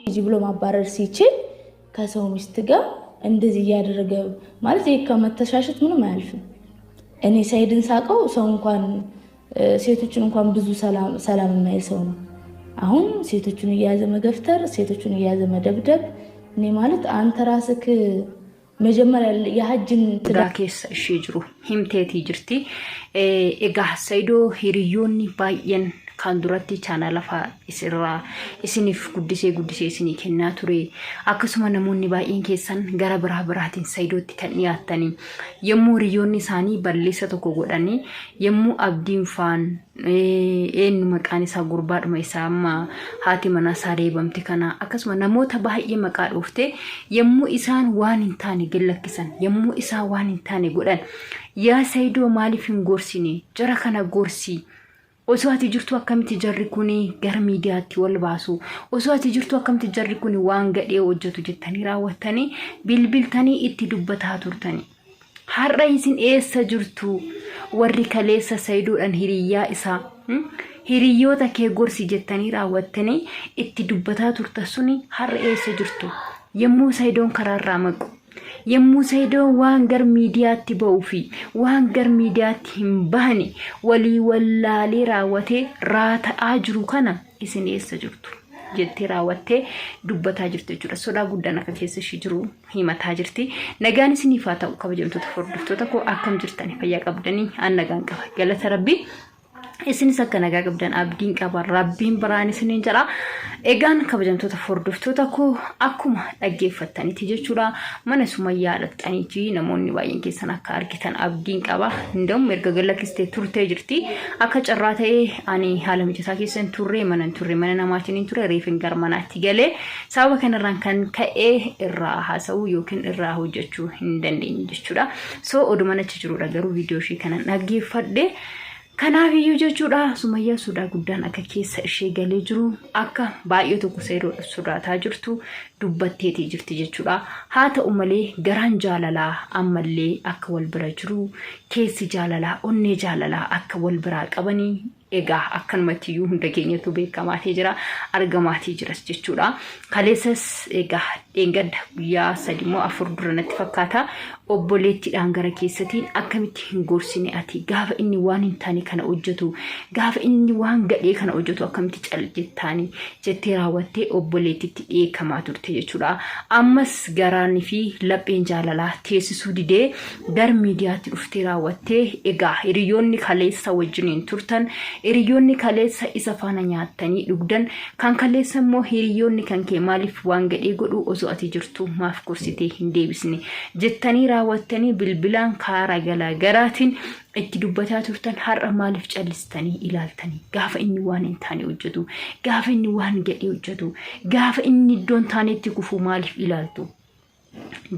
ሂጂ ብሎ ማባረር ሲችል ከሰው ሚስት ጋር እንደዚህ እያደረገ ማለት ይህ ከመተሻሸት ምንም አያልፍም። እኔ ሰይድን ሳቀው ሰው እንኳን ሴቶችን እንኳን ብዙ ሰላም የማይል ሰው ነው። አሁን ሴቶቹን እየያዘ መገፍተር፣ ሴቶቹን እየያዘ መደብደብ። እኔ ማለት አንተ ራስክ መጀመሪያ የሀጅን Sodaa keessa ishee jiru himteetii jirti. Egaa Saidoo hiriyoonni baay'een kan duratti chaanaala fa'aa isirraa isiniif guddisee guddisee isinii kennaa ture. Akkasuma namoonni baay'een keessan gara biraa biraatiin Saidootti kan dhiyaattanii yommuu hiriyoonni isaanii balleessa tokko godhanii yommuu abdiin faan eenyu maqaan isaa gurbaadhuma isaa amma haati manaa isaa reebamte kana akkasuma namoota baay'ee maqaa dhooftee yommuu isaan waan hin taane gad lakkisan yommuu isaan waan hin taane godhan yaa Saidoo maaliif hin gorsine jara kana gorsii osoo ati jirtu akkamitti jarri kun gara miidiyaatti wal baasu osoo ati jirtu akkamitti jarri kun waan gadhee hojjetu jettanii raawwattanii bilbiltanii itti dubbataa turtanii. Har'a isin eessa jirtu warri kaleessa Sayidoodhaan hiriyyaa isaa hiriyoota kee gorsi jettanii raawwattanii itti dubbataa turtan suni har'a eessa jirtu yommuu Sayidoon karaarraa maqu yommuu Sayidoon waan gar miidiyaatti ba'uu fi waan gar miidiyaatti hin bahane walii wallaalee raawwatee raata'aa jiru kana isin eessa jirtu jettee raawwattee dubbataa jirti jechuudha. Sodaa guddaan akka keessa ishee jiru himataa jirti. Nagaan isiniif haa ta'u kabajamtoota hordoftoota koo akkam jirtani fayyaa qabdanii an nagaan qaba. Galata rabbii. Isinis akka nagaa qabdan abdiin qaba rabbiin biraan isiniin jedha. Egaan kabajamtoota hordoftoota koo akkuma dhaggeeffattaniiti jechuudha. Mana sumayyaa dhaqxaniiti namoonni baay'een keessan akka argitan abdiin qaba. Inda'um erga galakkistee turtee jirti. Akka carraa ta'ee ani haala mijataa keessa hin turre mana hin turre mana namaatiin hin turre reefin gara manaatti galee sababa kanarraan kan ka'ee irraa haasa'uu yookiin irraa hojjechuu hin dandeenye jechuudha. So oduma achi jirudha garuu viidiyoo ishee kanan dhaggeeffadhe. Kanaaf iyyuu jechuudha Sumayyaa sodaa guddaan akka keessa ishee galee jiru akka baay'ee tokko seeroodha sodaataa jirtu dubbatteetii jirti jechuudha. Haa ta'u malee garaan jaalalaa ammallee akka wal bira jiru keessi jaalalaa onnee jaalalaa akka wal biraa qabanii egaa akkanumatti iyyuu hunda keenyatu beekamaatii jira argamaatii jiras jechuudha. Kaleessas egaa dheengadda guyyaa sadi moo afur dura natti fakkaata obboleettiidhaan gara keessatiin akkamitti hin gorsine ati gaafa inni waan hin taane kana hojjetu gaafa inni waan gadhee kana hojjetu akkamitti cal jettaani jettee raawwattee obboleettitti dheekkamaa turte jechuudha. Ammas garaanii fi lapheen jaalalaa teessisuu didee gara miidiyaatti dhuftee raawwattee egaa hiriyoonni kaleessa wajjiniin turtan hiriyoonni kaleessa isa faana nyaattanii dhugdan kan kaleessa immoo hiriyoonni kan kee maaliif waan gadhee godhu osoo ati jirtu maaf gorsitee hin deebisne jettanii raawwattanii bilbilaan karaa garaa garaatiin itti dubbataa turtan har'a maaliif callistanii ilaaltanii gaafa inni waan hin taane hojjetu gaafa inni waan gadhee hojjetu gaafa inni iddoo hin taanetti kufu maaliif ilaaltu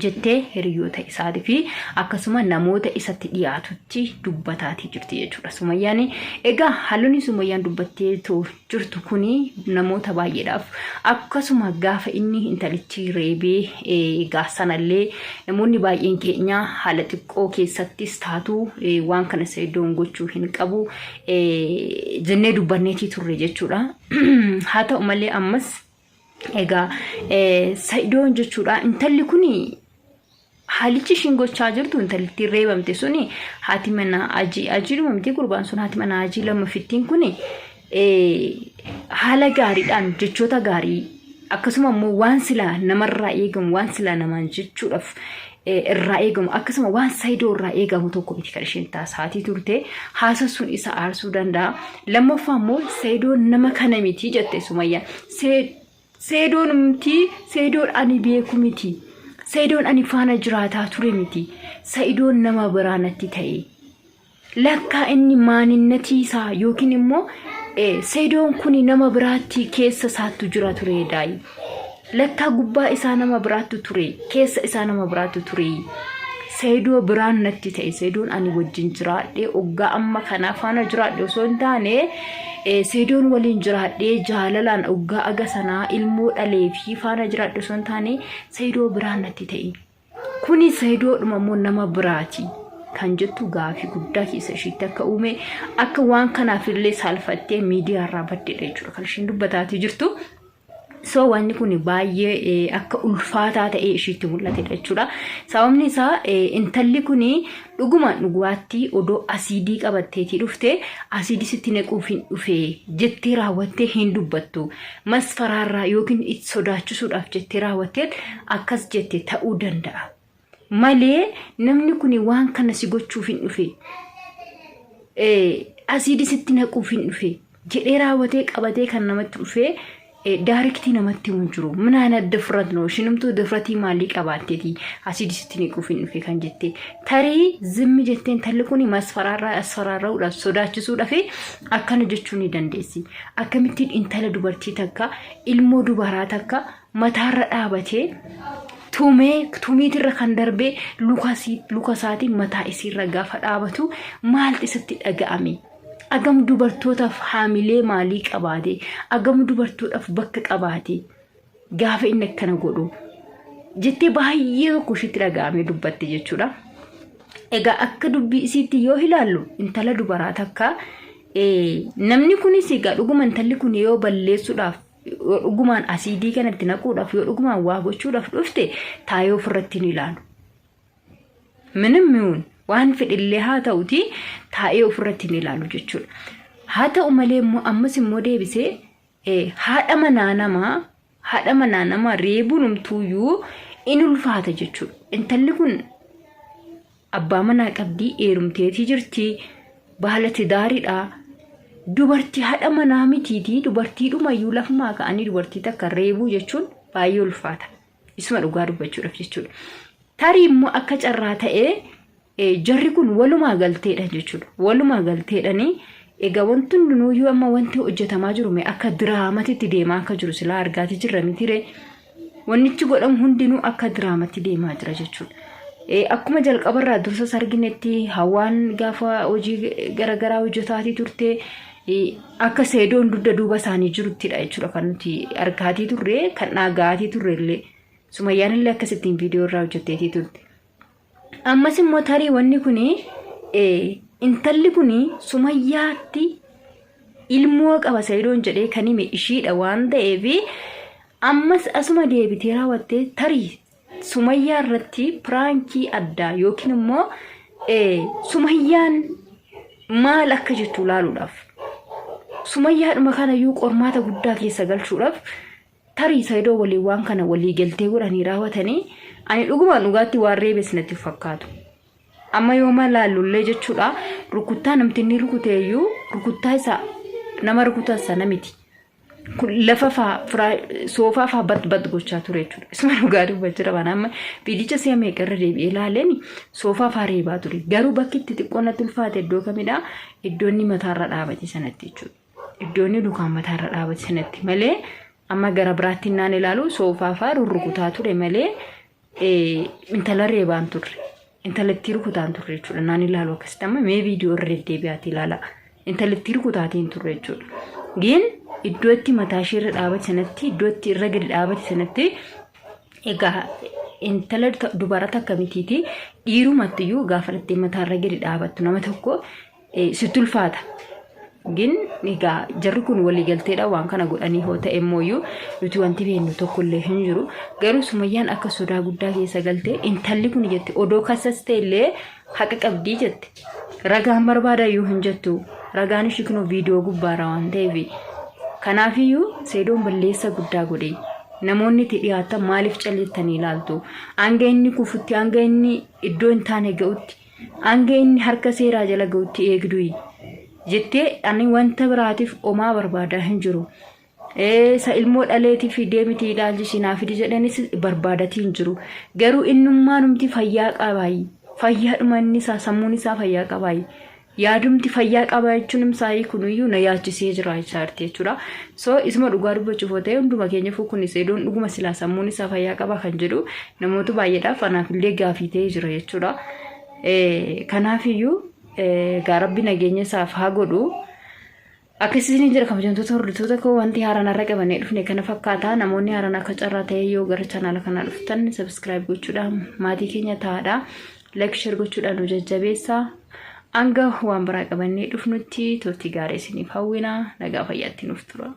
jettee hiriyoota isaatii fi akkasuma namoota isatti dhiyaatutti dubbataatii jirti jechuudha. Sumayyaan egaa haalonni Sumayyaan dubbattee jirtu kuni namoota baay'eedhaaf akkasuma gaafa inni intalichi reebee egaa sanallee namoonni baay'een keenya haala xiqqoo keessattis taatu waan kana Sa'idoon gochuu hin qabu jennee dubbanneetii turre jechuudha. Haa ta'u malee ammas Egaa Sa'idoon jechuudha intalli kun haalichi ishiin gochaa jirtu intalittiin reebamte suni haati manaa ajii ajiidhuma miti gurbaan sun haati manaa ajii lammafittiin kun haala gaariidhaan jechoota gaarii akkasuma immoo waan silaa namarraa eegamu waan silaa namaan jechuudhaaf irraa eegamu akkasuma waan Saayidoo irraa eegamu tokko miti kan isheen taasisaatii turte haasa sun isa aarsuu danda'a. Lammaffaa immoo Saayidoon nama kana miti jette Sumayyaan. Saayidoon miti Saayidoon ani beeku miti. Saayidoon ani faana jiraataa ture miti. Saayidoon nama biraa natti ta'e. Lakkaa inni maaninnatii isaa yookiin immoo Saidoon kuni nama biraatti keessa isaattu jira ture daayi. Lakkaa gubbaa isaa nama biraattu ture keessa isaa nama biraattu ture. Saidoo biraan natti ta'e Saidoon ani wajjin jiraadhee oggaa amma kanaa faana jiraadhe osoo hin taane Saidoon waliin jiraadhee jaalalaan oggaa aga sanaa ilmoo dhalee fi faana jiraadhe osoo hin taane Saidoo biraan natti ta'e. Kuni Sayidoodhuma moo nama biraati? Kan jettu gaafii guddaa keessa ishiitti akka uume akka waan kanaaf illee saalfattee miidiyaa irraa baddedha jechuudha kan ishiin dubbataatii jirtu. So wanni kun baay'ee akka ulfaataa ta'ee ishiitti mul'atedha jechuudha. Sababni isaa intalli kun dhugumaan dhugaatti odoo asiidii qabatteetii dhufte asiidii sitti naquuf hin dhufe jettee raawwattee hin dubbattu. Masfaraarraa yookiin itti sodaachisuudhaaf jettee raawwattee akkas jette ta'uu danda'a. Malee namni kun waan kana si gochuuf hin dhufe. Asiidii sitti naquuf hin dhufe jedhee raawwatee qabatee kan namatti dhufee daariktii namatti himu hin jiru. Min ayinat difrat no ishinumtuu difratii maalii qabaatteeti asiidii sitti naquuf hin dhufe kan jette. Tarii zimmi jettee intalli kun masfaraarraa asfaraarra'uudhaaf sodaachisuudhaaf akkana jechuu ni dandeessi. Akkamittiin intala dubartii takka ilmoo dubaraa takka mataarra dhaabatee tumee tumiitirra kan darbee luka isaatiin mataa isiirra gaafa dhaabatu maaltu isatti dhaga'ame? Agam dubartootaaf haamilee maalii qabaate? Agam dubartoodhaaf bakka qabaate? Gaafa inni akkana godhu jettee baay'ee tokko ishiitti dhaga'amee dubbatte jechuudha. Egaa akka dubbii isiitti yoo ilaallu intala dubaraa takka namni kunis egaa dhuguma intalli kun yoo balleessuudhaaf yoo dhugumaan asiidii kanatti naquudhaaf yoo dhugumaan waa gochuudhaaf dhufte taa'ee ofirratti hin ilaalu. Minim mi'uun waan fedhillee haa ta'uti taa'ee ofirratti hin ilaalu jechuudha. Haa ta'u malee immoo ammas immoo deebisee haadha manaa namaa haadha manaa namaa reebuun humtuuyyuu in ulfaata jechuudha. Intalli kun abbaa manaa qabdii heerumteetii jirti baala tidaariidha. Dubartii haadha manaa mitiitii dubartiidhumayyuu lafumaa ka'anii dubartii takka reebuu jechuun baay'ee ulfaata. Isuma dhugaa dubbachuudhaaf jechuudha. Tarii immoo akka carraa ta'ee jarri kun walumaa galteedha jechuudha. Walumaa galteedhanii egaa wanti hundinuuyyuu amma wanti hojjetamaa jiru mee akka diraamatitti deemaa akka jiru silaa argaatii jirra mitiree. Wannichi godhamu hundinuu akka diraamatti deemaa jira jechuudha. Akkuma jalqabarraa dursas arginetti hawaan gaafa hojii garaagaraa hojjetaatii turte akka seedoon dugda duuba isaanii jiruttidha jechuudha kan nuti argaatii turre kan dhaga'aatii turre illee sumayyaan illee akkasittiin viidiyoo irraa hojjetteetii turte. Ammas immoo tarii wanni kun intalli kun sumayyaatti ilmoo qaba sayidoon jedhee kan hime ishiidha waan ta'eef ammas asuma deebitee raawwattee tarii sumayyaa irratti piraankii addaa yookiin immoo sumayyaan maal akka jettu ilaaluudhaaf sumayyaadhuma kanayyuu qormaata guddaa keessa galchuudhaaf tarii Saidoo waliin waan kana walii galtee godhanii raawwatanii ani dhugumaan dhugaatti waan reebes natti hin fakkaatu. Amma yooma laallullee jechuudha rukuttaa namti inni rukuteeyyuu rukuttaa isa nama rukutan sana miti. Kun lafa faa soofaa faa bat bat gochaa ture jechuudha. Isuma dhugaa dubbachuu dha amma viidicha si'a meeqa irra deebi'ee ilaaleen soofaa faa reebaa ture. Garuu bakki itti xiqqoo natti ulfaate iddoo kamidha? Iddoo inni mataarra dhaabate sanatti jechuudha. Iddoo inni lukaan mataarra dhaabate sanatti malee amma gara biraatti innaan ilaalu soofaa faa rurrukutaa ture malee intala reebaan turre. Intalattii rukutaan turre jechuudha. Naan ilaalu akkasitti amma mee viidiyoo irra deddeebi'aati ilaala. Intalattii rukutaatiin turre jechuudha. Gin iddoo itti mataa ishee irra dhaabate sanatti iddoo itti irra gadi dhaabate sanatti egaa intala dubara takka mitiiti dhiirumattiyyuu gaafa itti mataa irra gadi dhaabattu nama tokko sitti ulfaata. Gin egaa jarri kun waliigalteedha waan kana godhanii hoo ta'e immooyyuu nuti wanti beeknu tokkollee hin jiru. Garuu Sumayyaan akka sodaa guddaa keessa galte intalli kun jette odoo kassas ta'e illee haqa qabdii jette. Ragaan barbaadayyuu hin jettu. Ragaan ishii kunoo viidiyoo gubbaara waan ta'eef. Kanaafiyyuu Seedoon balleessa guddaa godhe. Namoonni itti dhiyaatan maaliif callettanii ilaaltu? Hanga inni kufutti hanga inni iddoo hin taane ga'utti Hanga inni harka seeraa jala ga'utti eegduyi. Jettee ani wanta biraatiif omaa barbaadaa hin jiru. Isa ilmoo dhaleetiif deemiti ilaalchisi naa fidi jedhanis barbaadatii hin jiru. Garuu innummaanumti fayyaa qabaayi. Fayyaadhuma inni isaa sammuun isaa fayyaa qabaayi. Yaadumti fayyaa qaba jechuun imsaayii kunuyyuu na yaachisee jira jechaarti jechuudha. So isuma dhugaa dubbachuuf yoo ta'e hunduma keenyafuu kun seedoon dhuguma silaa sammuun isaa fayyaa qaba kan jedhu namoota baay'eedhaaf anaaf illee gaafii ta'ee jira jechuudha. Kanaafiyyuu egaa rabbi nageenya isaaf haa godhu. Akkasii isin jira kabajamtoota hordoftoota koo wanti haaraan har'a qabannee dhufne kana fakkaata. Namoonni haaraan akka carraa ta'e yoo gara chaanaala kanaa dhuftan sabiskiraayib gochuudhaan maatii keenya ta'aadha. Like share gochuudhaan nu jajjabeessaa. Hanga waan biraa qabannee dhufnutti turtii gaarii isiniif hawwina. Nagaa fayyaatti nuuf tura.